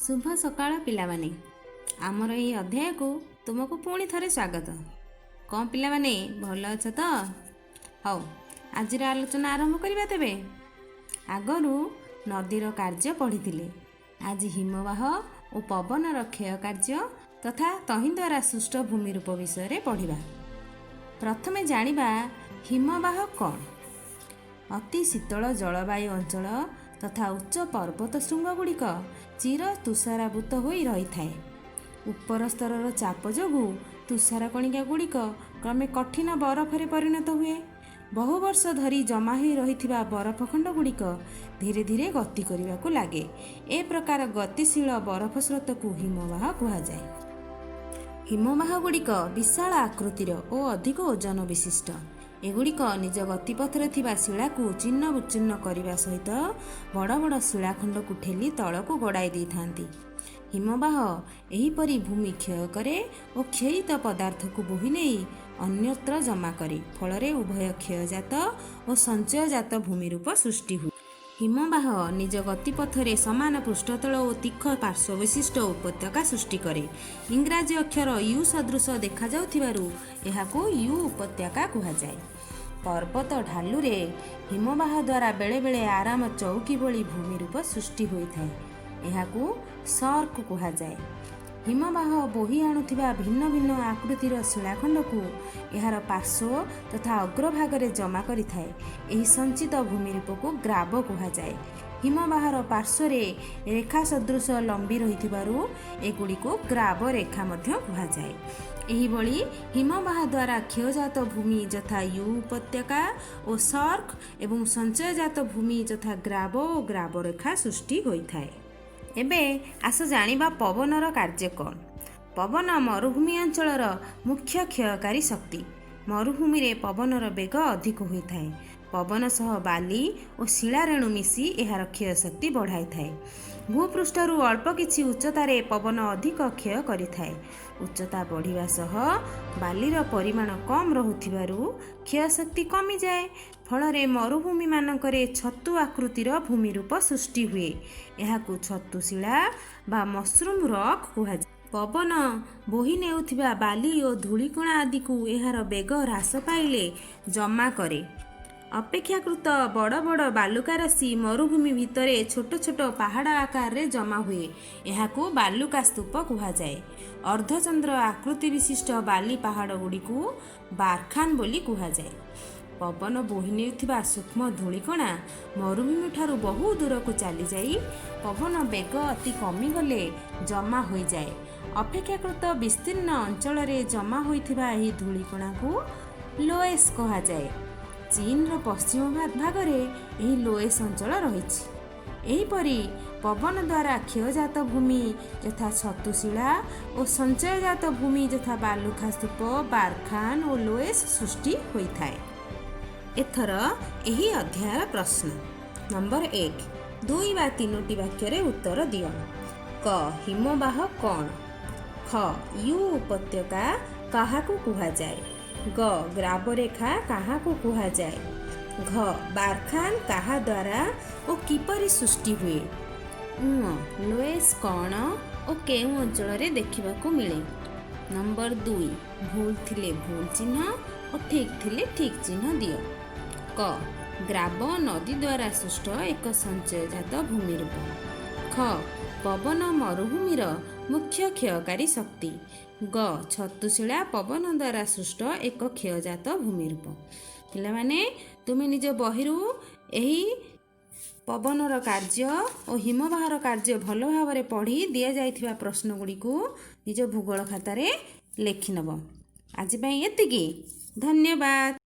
ଶୁଭ ସକାଳ ପିଲାମାନେ। ଆମର ଏହି ଅଧ୍ୟାୟକୁ ତୁମକୁ ପୁଣି ଥରେ ସ୍ୱାଗତ। କ'ଣ ପିଲାମାନେ, ଭଲ ଅଛ ତ? ହଉ, ଆଜିର ଆଲୋଚନା ଆରମ୍ଭ କରିବା। ତେବେ ଆଗରୁ ନଦୀର କାର୍ଯ୍ୟ ପଢ଼ିଥିଲେ। ଆଜି ହିମବାହ ଓ ପବନର କ୍ଷୟ କାର୍ଯ୍ୟ ତଥା ତହିଁ ଦ୍ୱାରା ସୃଷ୍ଟ ଭୂମିରୂପ ବିଷୟରେ ପଢ଼ିବା। ପ୍ରଥମେ ଜାଣିବା ହିମବାହ କ'ଣ। ଅତି ଶୀତଳ ଜଳବାୟୁ ଅଞ୍ଚଳ ତଥା ଉଚ୍ଚ ପର୍ବତ ଶୃଙ୍ଗଗୁଡ଼ିକ ଚିର ତୁଷାରାବୃତ ହୋଇ ରହିଥାଏ। ଉପର ସ୍ତରର ଚାପ ଯୋଗୁଁ ତୁଷାର କଣିକା ଗୁଡ଼ିକ କ୍ରମେ କଠିନ ବରଫରେ ପରିଣତ ହୁଏ। ବହୁ ବର୍ଷ ଧରି ଜମା ହୋଇ ରହିଥିବା ବରଫ ଖଣ୍ଡ ଗୁଡ଼ିକ ଧୀରେ ଧୀରେ ଗତି କରିବାକୁ ଲାଗେ। ଏ ପ୍ରକାର ଗତିଶୀଳ ବରଫ ସ୍ରୋତକୁ ହିମବାହ କୁହାଯାଏ। ହିମବାହ ଗୁଡ଼ିକ ବିଶାଳ ଆକୃତିର ଓ ଅଧିକ ଓଜନ ବିଶିଷ୍ଟ। ଏଗୁଡ଼ିକ ନିଜ ଗତିପଥରେ ଥିବା ଶିଳାକୁ ଚିହ୍ନ ବିଚ୍ଛିନ୍ନ କରିବା ସହିତ ବଡ଼ ବଡ଼ ଶିଳାଖଣ୍ଡକୁ ଠେଲି ତଳକୁ ଗଡ଼ାଇ ଦେଇଥାନ୍ତି। ହିମବାହ ଏହିପରି ଭୂମି କ୍ଷୟ କରେ ଓ କ୍ଷୟିତ ପଦାର୍ଥକୁ ବୋହି ନେଇ ଅନ୍ୟତ୍ର ଜମା କରେ। ଫଳରେ ଉଭୟ କ୍ଷୟଜାତ ଓ ସଞ୍ଚୟଜାତ ଭୂମିରୂପ ସୃଷ୍ଟି ହୁଏ। ହିମବାହ ନିଜ ଗତିପଥରେ ସମାନ ପୃଷ୍ଠତଳ ଓ ତୀଖ ପାର୍ଶ୍ୱ ବିଶିଷ୍ଟ ଉପତ୍ୟକା ସୃଷ୍ଟି କରେ। ଇଂରାଜୀ ଅକ୍ଷର you ସଦୃଶ ଦେଖାଯାଉଥିବାରୁ ଏହାକୁ you ଉପତ୍ୟକା କୁହାଯାଏ। ପର୍ବତ ଢାଲୁରେ ହିମବାହ ଦ୍ୱାରା ବେଳେବେଳେ ଆରାମ ଚଉକି ଭଳି ଭୂମିରୂପ ସୃଷ୍ଟି ହୋଇଥାଏ। ଏହାକୁ ସର୍କ କୁହାଯାଏ। ହିମବାହ ବୋହି ଆଣୁଥିବା ଭିନ୍ନ ଭିନ୍ନ ଆକୃତିର ଶିଳାଖଣ୍ଡକୁ ଏହାର ପାର୍ଶ୍ୱ ତଥା ଅଗ୍ରଭାଗରେ ଜମା କରିଥାଏ। ଏହି ସଞ୍ଚିତ ଭୂମିରୂପକୁ ଗ୍ରାବ କୁହାଯାଏ। ହିମବାହର ପାର୍ଶ୍ୱରେ ରେଖା ସଦୃଶ ଲମ୍ବି ରହିଥିବାରୁ ଏଗୁଡ଼ିକୁ ଗ୍ରାବ ରେଖା ମଧ୍ୟ କୁହାଯାଏ। ଏହିଭଳି ହିମବାହ ଦ୍ୱାରା କ୍ଷୟଜାତ ଭୂମି ଯଥା you ଉପତ୍ୟକା ଓ ସର୍କ ଏବଂ ସଞ୍ଚୟଜାତ ଭୂମି ଯଥା ଗ୍ରାବ ଓ ଗ୍ରାବରେଖା ସୃଷ୍ଟି ହୋଇଥାଏ। ଏବେ ଆସ ଜାଣିବା ପବନର କାର୍ଯ୍ୟ କ'ଣ। ପବନ ମରୁଭୂମି ଅଞ୍ଚଳର ମୁଖ୍ୟ କ୍ଷୟକାରୀ ଶକ୍ତି। ମରୁଭୂମିରେ ପବନର ବେଗ ଅଧିକ ହୋଇଥାଏ। ପବନ ସହ ବାଲି ଓ ଶିଳାରେଣୁ ମିଶି ଏହାର କ୍ଷୟ ଶକ୍ତି ବଢ଼ାଇଥାଏ। ଭୂପୃଷ୍ଠରୁ ଅଳ୍ପ କିଛି ଉଚ୍ଚତାରେ ପବନ ଅଧିକ କ୍ଷୟ କରିଥାଏ। ଉଚ୍ଚତା ବଢ଼ିବା ସହ ବାଲିର ପରିମାଣ କମ୍ ରହୁଥିବାରୁ କ୍ଷୟ ଶକ୍ତି କମିଯାଏ। ଫଳରେ ମରୁଭୂମିମାନଙ୍କରେ ଛତୁ ଆକୃତିର ଭୂମିରୂପ ସୃଷ୍ଟି ହୁଏ। ଏହାକୁ ଛତୁଶିଳା ବା ମସରୁମ୍ ରକ୍ କୁହାଯାଏ। ପବନ ବୋହି ନେଉଥିବା ବାଲି ଓ ଧୂଳିକଣା ଆଦିକୁ ଏହାର ବେଗ ହ୍ରାସ ପାଇଲେ ଜମା କରେ। ଅପେକ୍ଷାକୃତ ବଡ଼ ବଡ଼ ବାଲୁକା ରାଶି ମରୁଭୂମି ଭିତରେ ଛୋଟ ଛୋଟ ପାହାଡ଼ ଆକାରରେ ଜମା ହୁଏ। ଏହାକୁ ବାଲୁକା ସ୍ତୂପ କୁହାଯାଏ। ଅର୍ଦ୍ଧଚନ୍ଦ୍ର ଆକୃତି ବିଶିଷ୍ଟ ବାଲି ପାହାଡ଼ ଗୁଡ଼ିକୁ ବାର୍ଖାନ ବୋଲି କୁହାଯାଏ। ପବନ ବୋହି ନେଉଥିବା ସୂକ୍ଷ୍ମ ଧୂଳିକଣା ମରୁଭୂମିଠାରୁ ବହୁ ଦୂରକୁ ଚାଲିଯାଇ ପବନ ବେଗ ଅତି କମିଗଲେ ଜମା ହୋଇଯାଏ। ଅପେକ୍ଷାକୃତ ବିସ୍ତୀର୍ଣ୍ଣ ଅଞ୍ଚଳରେ ଜମା ହୋଇଥିବା ଏହି ଧୂଳିକଣାକୁ ଲୋଏସ୍ କୁହାଯାଏ। ଚୀନର ପଶ୍ଚିମ ଭାଗରେ ଏହି ଲୋଏସ୍ ଅଞ୍ଚଳ ରହିଛି। ଏହିପରି ପବନ ଦ୍ୱାରା କ୍ଷୟଜାତ ଭୂମି ଯଥା ଛତୁଶିଳା ଓ ସଞ୍ଚୟଜାତ ଭୂମି ଯଥା ବାଲୁକା ସ୍ତୂପ, ବାର୍ଖାନ ଓ ଲୋଏସ୍ ସୃଷ୍ଟି ହୋଇଥାଏ। ଏଥର ଏହି ଅଧ୍ୟାୟର ପ୍ରଶ୍ନ। ନମ୍ବର 1, ଦୁଇ ବା ତିନୋଟି ବାକ୍ୟରେ ଉତ୍ତର ଦିଅ। କ, ହିମବାହ କ'ଣ? ଖ, you ଉପତ୍ୟକା କାହାକୁ କୁହାଯାଏ? ଗ, ଗ୍ରାବରେଖା କାହାକୁ କୁହାଯାଏ? ଘ, ବାର୍ଖାନ କାହା ଦ୍ୱାରା ଓ କିପରି ସୃଷ୍ଟି ହୁଏ? ଊ, ଲୋଏସ୍ କ'ଣ ଓ କେଉଁ ଅଞ୍ଚଳରେ ଦେଖିବାକୁ ମିଳେ? ନମ୍ବର 2, ଭୁଲ ଥିଲେ ଭୁଲ ଚିହ୍ନ ଓ ଠିକ୍ ଥିଲେ ଠିକ୍ ଚିହ୍ନ ଦିଅ। କ, ଗ୍ରାବ ନଦୀ ଦ୍ୱାରା ସୃଷ୍ଟ ଏକ ସଞ୍ଚୟଜାତ ଭୂମିରୂପ। ଖ, ପବନ ମରୁଭୂମିର ମୁଖ୍ୟ କ୍ଷୟକାରୀ ଶକ୍ତି। ଗ, ଛତୁଶିଳା ପବନ ଦ୍ୱାରା ସୃଷ୍ଟ ଏକ କ୍ଷୟଜାତ ଭୂମିରୂପ। ପିଲାମାନେ, ତୁମେ ନିଜ ବହିରୁ ଏହି ପବନର କାର୍ଯ୍ୟ ଓ ହିମବାହର କାର୍ଯ୍ୟ ଭଲ ଭାବରେ ପଢ଼ି ଦିଆଯାଇଥିବା ପ୍ରଶ୍ନଗୁଡ଼ିକୁ ନିଜ ଭୂଗୋଳ ଖାତାରେ ଲେଖିନେବ। ଆଜି ପାଇଁ ଏତିକି। ଧନ୍ୟବାଦ।